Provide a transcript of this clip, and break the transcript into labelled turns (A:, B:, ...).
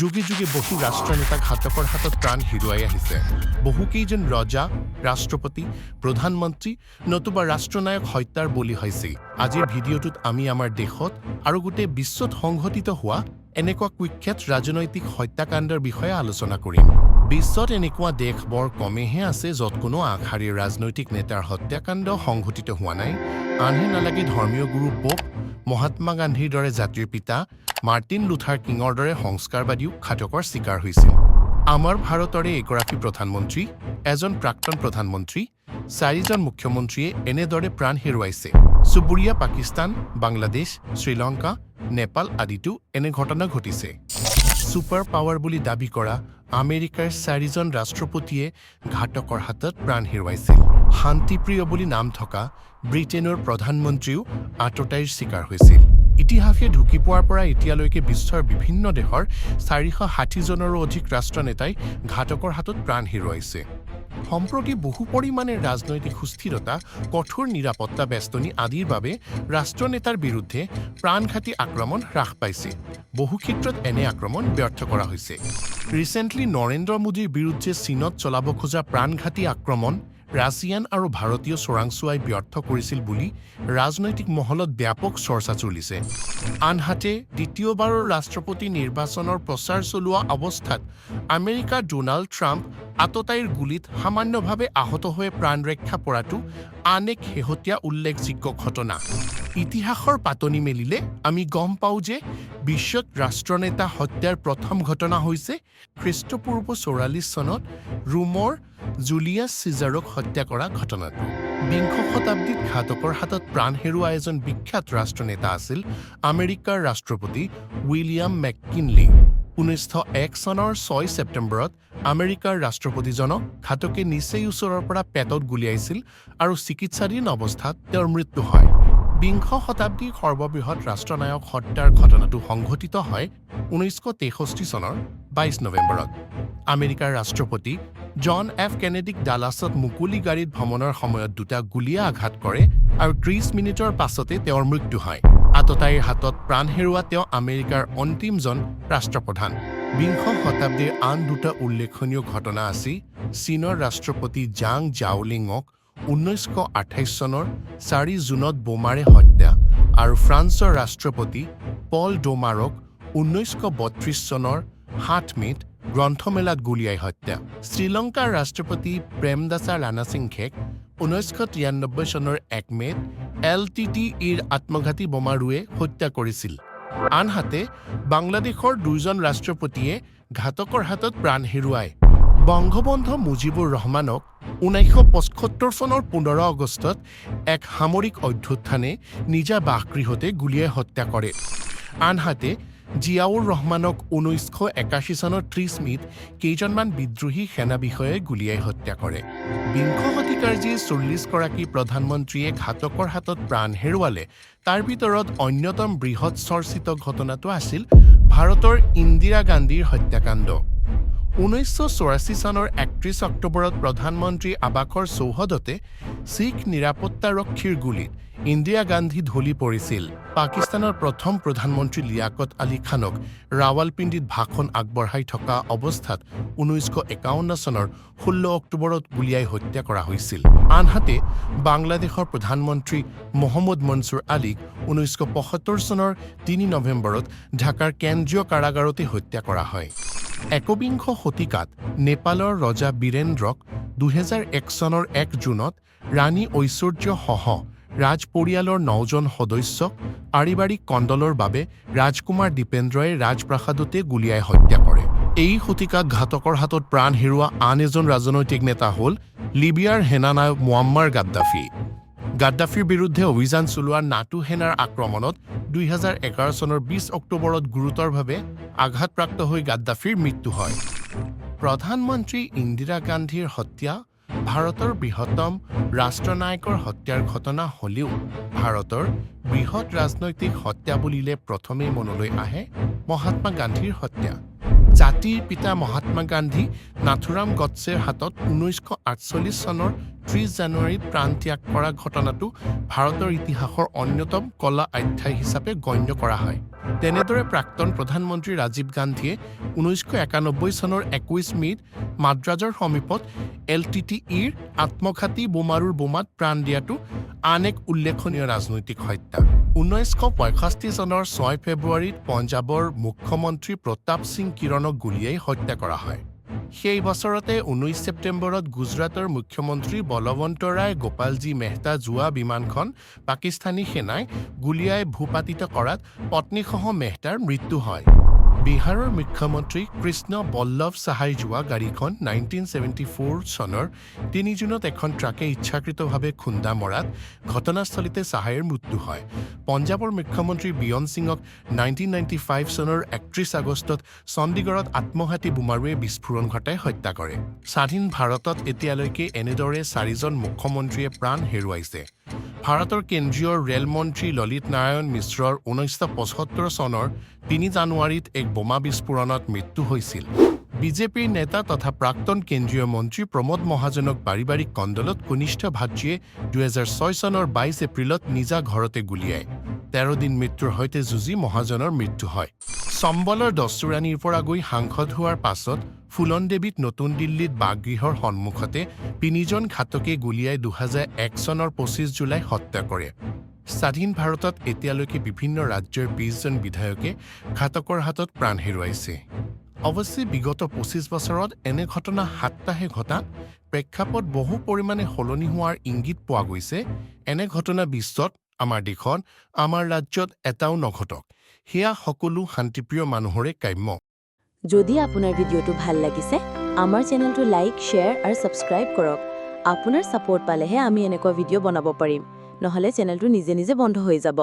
A: যুগে যুগে বহু ৰাষ্ট্ৰনেতা ঘাতকৰ হাতত প্ৰাণ হেৰুৱাই আহিছে। বহুকেইজন ৰজা, ৰাষ্ট্ৰপতি, প্ৰধানমন্ত্ৰী নতুবা ৰাষ্ট্ৰনায়ক হত্যাৰ বলি হৈছে। আজিৰ ভিডিঅ'টোত আমি আমাৰ দেশত আৰু গোটেই বিশ্বত সংঘটিত হোৱা এনেকুৱা কুখ্যাত ৰাজনৈতিক হত্যাকাণ্ডৰ বিষয়ে আলোচনা কৰিম। বিশ্বত এনেকুৱা দেশ বৰ কমেইহে আছে য'ত কোনো আগশাৰীৰ ৰাজনৈতিক নেতাৰ হত্যাকাণ্ড সংঘটিত হোৱা নাই। আনহে নালাগে, ধৰ্মীয় গুৰু পোপ, মহাত্মা গান্ধীৰ দৰে জাতিৰ পিতা, মাৰ্টিন লুথাৰ কিঙৰ দৰে সংস্কাৰবাদীও ঘাতকৰ চিকাৰ হৈছিল। আমাৰ ভাৰতৰে এগৰাকী প্ৰধানমন্ত্ৰী, এজন প্ৰাক্তন প্ৰধানমন্ত্ৰী, চাৰিজন মুখ্যমন্ত্ৰীয়ে এনেদৰে প্ৰাণ হেৰুৱাইছে। চুবুৰীয়া পাকিস্তান, বাংলাদেশ, শ্ৰীলংকা, নেপাল আদিতো এনে ঘটনা ঘটিছে। ছুপাৰ পাৱাৰ বুলি দাবী কৰা আমেৰিকাৰ চাৰিজন ৰাষ্ট্ৰপতিয়ে ঘাতকৰ হাতত প্ৰাণ হেৰুৱাইছিল। শান্তিপ্ৰিয় বুলি নাম থকা ব্ৰিটেইনৰ প্ৰধানমন্ত্ৰীও আততায়ীৰ চিকাৰ হৈছিল। ইতিহাসে ঢুকি পোৱাৰ পৰা এতিয়ালৈকে বিশ্বৰ বিভিন্ন দেশৰ 460জনৰো অধিক ৰাষ্ট্ৰনেতাই ঘাতকৰ হাতত প্ৰাণ হেৰুৱাইছে। সম্প্ৰতি বহু পৰিমাণে ৰাজনৈতিক সুস্থিৰতা, কঠোৰ নিৰাপত্তা বেষ্টনী আদিৰ বাবে ৰাষ্ট্ৰনেতাৰ বিৰুদ্ধে প্ৰাণঘাতী আক্ৰমণ হ্ৰাস পাইছে। বহু ক্ষেত্ৰত এনে আক্ৰমণ ব্যৰ্থ কৰা হৈছে। ৰিচেণ্টলি নৰেন্দ্ৰ মোদীৰ বিৰুদ্ধে চীনত চলাব খোজা প্ৰাণঘাতী আক্ৰমণ ৰাছিয়ান আৰু ভাৰতীয় চোৰাংচোৱাই ব্যৰ্থ কৰিছিল বুলি ৰাজনৈতিক মহলত ব্যাপক চৰ্চা চলিছে। আনহাতে, দ্বিতীয়বাৰৰ ৰাষ্ট্ৰপতি নিৰ্বাচনৰ প্ৰচাৰ চলোৱা অৱস্থাত আমেৰিকাৰ ডোনাল্ড ট্ৰাম্প আততায়ীৰ গুলীত সামান্যভাৱে আহত হৈ প্ৰাণ ৰক্ষা পৰাটো আন এক শেহতীয়া উল্লেখযোগ্য ঘটনা। ইতিহাসৰ পাতনি মেলিলে আমি গম পাওঁ যে বিশ্বত ৰাষ্ট্ৰনেতা হত্যাৰ প্ৰথম ঘটনা হৈছে খ্ৰীষ্টপূৰ্ব 44 চনত ৰোমৰ জুলিয়াছ চিজাৰক হত্যা কৰা ঘটনাটো। বিংশ শতাব্দীত ঘাতকৰ হাতত প্ৰাণ হেৰুওৱা এজন বিখ্যাত ৰাষ্ট্ৰনেতা আছিল আমেৰিকাৰ ৰাষ্ট্ৰপতি উইলিয়াম মেককিনলি। 1901 চনৰ 6 ছেপ্টেম্বৰত আমেৰিকাৰ ৰাষ্ট্ৰপতিজনক ঘাতকে নিচেই ওচৰৰ পৰা পেটত গুলীয়াইছিল আৰু চিকিৎসাধীন অৱস্থাত তেওঁৰ মৃত্যু হয়। বিংশ শতাব্দীৰ সৰ্ববৃহৎ ৰাষ্ট্ৰনায়ক হত্যাৰ ঘটনাটো সংঘটিত হয় 1963 চনৰ 22 নৱেম্বৰত। আমেৰিকাৰ ৰাষ্ট্ৰপতি জন এফ কেনেডিক ডালাছত মুকলি গাড়ীত ভ্ৰমণৰ সময়ত দুটা গুলীয়ে আঘাত কৰে আৰু 30 মিনিটৰ পাছতে তেওঁৰ মৃত্যু হয়। আততায়ীৰ হাতত প্ৰাণ হেৰুওৱা তেওঁ আমেৰিকাৰ অন্তিমজন ৰাষ্ট্ৰপ্ৰধান। বিংশ শতাব্দীৰ আন দুটা উল্লেখনীয় ঘটনা আছিল চীনৰ ৰাষ্ট্ৰপতি জাং জাওলিঙক 1928 চনৰ 4 জুনত বোমাৰে হত্যা আৰু ফ্ৰান্সৰ ৰাষ্ট্ৰপতি পল ডোমাৰক 1932 চনৰ 7 মে'ত গ্ৰন্থমেলাত গুলীয়াই হত্যা। শ্ৰীলংকাৰ ৰাষ্ট্ৰপতি প্ৰেমদাসা ৰাণাসিংহেক 1993 চনৰ 1 মে'ত এল টি টি ইৰ আত্মঘাতী বোমাৰুৱে হত্যা কৰিছিল। আনহাতে, বাংলাদেশৰ দুজন ৰাষ্ট্ৰপতিয়ে ঘাতকৰ হাতত প্ৰাণ হেৰুৱায়। বংগবন্ধু মুজিবুৰ ৰহমানক 1975 চনৰ 15 আগষ্টত এক সামৰিক অভ্যুত্থানে নিজা বাসগৃহতে গুলীয়াই হত্যা কৰে। আনহাতে, জিয়াউৰ ৰহমানক 1981 চনৰ 30 মে'ত কেইজনমান বিদ্ৰোহী সেনা বিষয়াই গুলীয়াই হত্যা কৰে। বিংশ শতিকাৰ যি 40গৰাকী প্ৰধানমন্ত্ৰীয়ে ঘাতকৰ হাতত প্ৰাণ হেৰুৱালে, তাৰ ভিতৰত অন্যতম বৃহৎ চৰ্চিত ঘটনাটো আছিল ভাৰতৰ ইন্দিৰা গান্ধীৰ হত্যাকাণ্ড। 1984 চনৰ 31 অক্টোবৰত প্ৰধানমন্ত্ৰী আৱাসৰ চৌহদতে শিখ নিৰাপত্তাৰক্ষীৰ গুলীত ইন্দিৰা গান্ধী ঢলি পৰিছিল। পাকিস্তানৰ প্ৰথম প্ৰধানমন্ত্ৰী লিয়াকত আলী খানক ৰাৱালপিণ্ডিত ভাষণ আগবঢ়াই থকা অৱস্থাত 1951 চনৰ 16 অক্টোবৰত গুলীয়াই হত্যা কৰা হৈছিল। আনহাতে, বাংলাদেশৰ প্ৰধানমন্ত্ৰী মহম্মদ মনছুৰ আলীক 1975 চনৰ 3 নৱেম্বৰত ঢাকাৰ কেন্দ্ৰীয় কাৰাগাৰতে হত্যা কৰা হয়। একবিংশ শতিকাত নেপালৰ ৰজা বীৰেন্দ্ৰক 2001 চনৰ 1 জুনত ৰাণী ঐশ্বৰ্যসহ ৰাজপৰিয়ালৰ নজন সদস্যক পাৰিবাৰিক কন্দলৰ বাবে ৰাজকুমাৰ দীপেন্দ্ৰই ৰাজপ্ৰাসাদতে গুলীয়াই হত্যা কৰে। এই শতিকাত ঘাতকৰ হাতত প্ৰাণ হেৰুওৱা আন এজন ৰাজনৈতিক নেতা হ'ল লিবিয়াৰ সেনানায়ক মুৱাম্মাৰ গাদ্দাফি। গাদ্দাফিৰ বিৰুদ্ধে অভিযান চলোৱা নাটো সেনাৰ আক্ৰমণত 2011 চনৰ 20 অক্টোবৰত গুৰুতৰভাৱে আঘাতপ্ৰাপ্ত হৈ গাদ্দাফিৰ মৃত্যু হয়। প্ৰধানমন্ত্ৰী ইন্দিৰা গান্ধীৰ হত্যা ভাৰতৰ বৃহত্তম ৰাষ্ট্ৰনায়কৰ হত্যাৰ ঘটনা হ'লেও ভাৰতৰ বৃহৎ ৰাজনৈতিক হত্যা বুলিলে প্ৰথমেই মনলৈ আহে মহাত্মা গান্ধীৰ হত্যা। জাতিৰ পিতা মহাত্মা গান্ধী নাথুৰাম গডছেৰ হাতত 1948 চনৰ ৩০ জানুৱাৰীত প্ৰাণ ত্যাগ কৰা ঘটনাটো ভাৰতৰ ইতিহাসৰ অন্যতম কলা অধ্যায় হিচাপে গণ্য কৰা হয়। তেনেদৰে প্ৰাক্তন প্ৰধানমন্ত্ৰী ৰাজীৱ গান্ধীয়ে ১৯৯১ চনৰ ২১ মে'ত মাদ্ৰাজৰ সমীপত এলটিটিইৰ আত্মঘাতী বোমাৰুৰ বোমাত প্ৰাণ দিয়াটো আন এক উল্লেখনীয় ৰাজনৈতিক হত্যা। ১৯৬৫ চনৰ ৬ ফেব্ৰুৱাৰীত পঞ্জাৱৰ মুখ্যমন্ত্ৰী প্ৰতাপ সিং কিৰণক গুলীয়াই হত্যা কৰা হয়। সেই বছৰতে ১৯ ছেপ্টেম্বৰত গুজৰাটৰ মুখ্যমন্ত্ৰী বলৱন্ত ৰায় গোপালজী মেহতা যোৱা বিমানখন পাকিস্তানী সেনাই গুলীয়াই ভূপাতিত কৰাত পত্নীসহ মেহতাৰ মৃত্যু হয়। বিহাৰৰ মুখ্যমন্ত্ৰী কৃষ্ণ বল্লভ সাহাই যোৱা গাড়ীখন ১৯৭৪ চনৰ ৩ জুনত এখন ট্ৰাকে ইচ্ছাকৃতভাৱে খুন্দা মৰাত ঘটনাস্থলীতে সাহাইৰ মৃত্যু হয়। পঞ্জাৱৰ মুখ্যমন্ত্ৰী বিয়ন সিঙক ১৯৯৫ চনৰ ৩১ আগষ্টত চণ্ডীগড়ত আত্মঘাতী বোমাৰুৱে বিস্ফোৰণ ঘটাই হত্যা কৰে। স্বাধীন ভাৰতত এতিয়ালৈকে এনেদৰে চাৰিজন মুখ্যমন্ত্ৰীয়ে প্ৰাণ হেৰুৱাইছে। ভাৰতৰ কেন্দ্ৰীয় ৰেল মন্ত্ৰী ললিত নাৰায়ণ মিশ্ৰৰ ১৯৭৫ চনৰ ৩ জানুৱাৰীত এক বোমা বিস্ফোৰণত মৃত্যু হৈছিল। বিজেপিৰ নেতা তথা প্ৰাক্তন কেন্দ্ৰীয় মন্ত্ৰী প্ৰমোদ মহাজনক পাৰিবাৰিক কন্দলত কনিষ্ঠ ভাতৃয়ে ২০০৬ চনৰ ২২ এপ্ৰিলত নিজা ঘৰতে গুলীয়ায়। ১৩ দিন মৃত্যুৰ সৈতে যুঁজি মহাজনৰ মৃত্যু হয়। চম্বলৰ দস্তুৰাণীৰ পৰা গৈ সাংসদ হোৱাৰ পাছত ফুলন দেৱীক নতুন দিল্লীত বাসগৃহৰ সন্মুখতে তিনিজন ঘাতকে গুলীয়াই ২০০১ চনৰ ২৫ জুলাই হত্যা কৰে। স্বাধীন ভাৰতত এতিয়ালৈকে বিভিন্ন ৰাজ্যৰ ২০জন বিধায়কে ঘাতকৰ হাতত প্ৰাণ হেৰুৱাইছে। অৱশ্যে বিগত ২৫ বছৰত এনে ঘটনা ৭টাহে ঘটাত প্ৰেক্ষাপট বহু পৰিমাণে সলনি হোৱাৰ ইংগিত পোৱা গৈছে। এনে ঘটনা বিশ্বত, আমাৰ দেশত, আমাৰ ৰাজ্যত এটাও নঘটক, সেয়া সকলো শান্তিপ্ৰিয় মানুহৰে কাম্য।
B: যদি আপোনাৰ ভিডিঅ'টো ভাল লাগিছে, আমাৰ চেনেলটো লাইক, শ্বেয়াৰ আৰু ছাবস্ক্ৰাইব কৰক। আপোনাৰ ছাপোৰ্ট পালেহে আমি এনেকুৱা ভিডিঅ' বনাব পাৰিম, নহ'লে চেনেলটো নিজে নিজে বন্ধ হৈ যাব।